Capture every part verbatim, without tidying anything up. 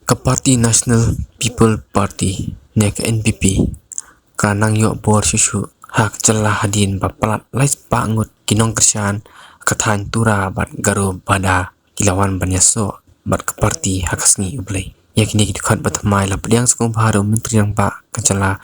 Ka Party National People Party ne ka N P P ka nang ïoh bor shuh shuh ha ka jylla hadien ba palat lai spah ngut ki nongkyrshan ka thaiñ Tura bad Garo Bhadar ki la wan ban ïasoh bad ka party ha ka sngi U Blei. Ïa kine ki dkhot ba thymmai la pdiang sngewbha da u Myntri Rangbah ka jylla,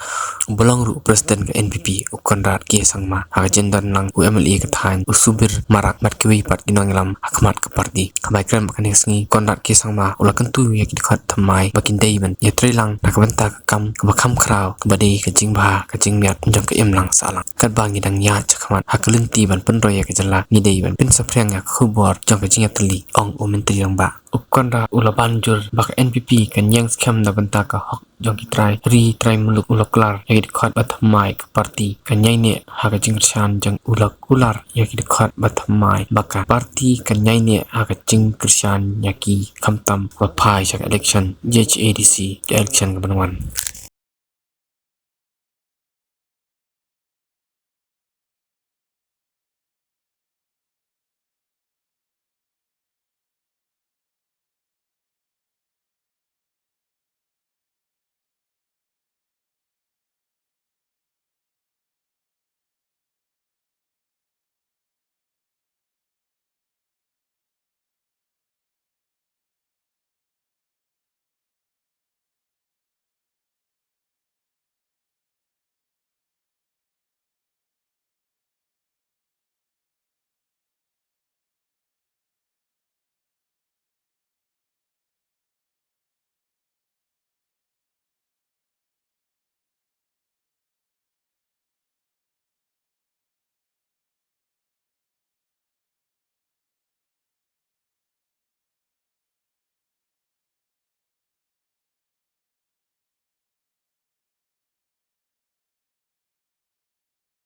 uba long ruh u President ka N P P, u Conrad K Sangma, ha ka jingdon lang u M L A ka thaiñ, u Subir Marak, bad kiwei pat ki nongïalam ha khmat ka party. Haba ïakren bad kane ka sngi, Conrad K Sangma u la kyntu ïa ki dkhot thymmai ba kin dei ban ïatreilang na ka bynta ka kam kaba kham khraw, kaba dei ka jingbha ka jingmiat jong ka imlang sahlang. Katba ngi dang ïaid shakhmat ha ka lynti ban pynroi ïa ka jylla, ngi dei ban pynsaphriang ïa ka khubor jong ka jingïatylli, ong u Myntri Rangbah. U Conrad u la ban jur ba ka N P P kan ïeng skhem na bynta ka hok jong ki trai ri trai muluk. U la kular ïa ki dkhot ba thymmai ka party kan ïaineh ha ka jingkyrshan jong, u la kular ïa ki dkhot ba thymmai ba ka party kan ïaineh ha ka jingkyrshan ïa ki, khamtam ba phai sha ka election J H A D C, ka election ka ban wan.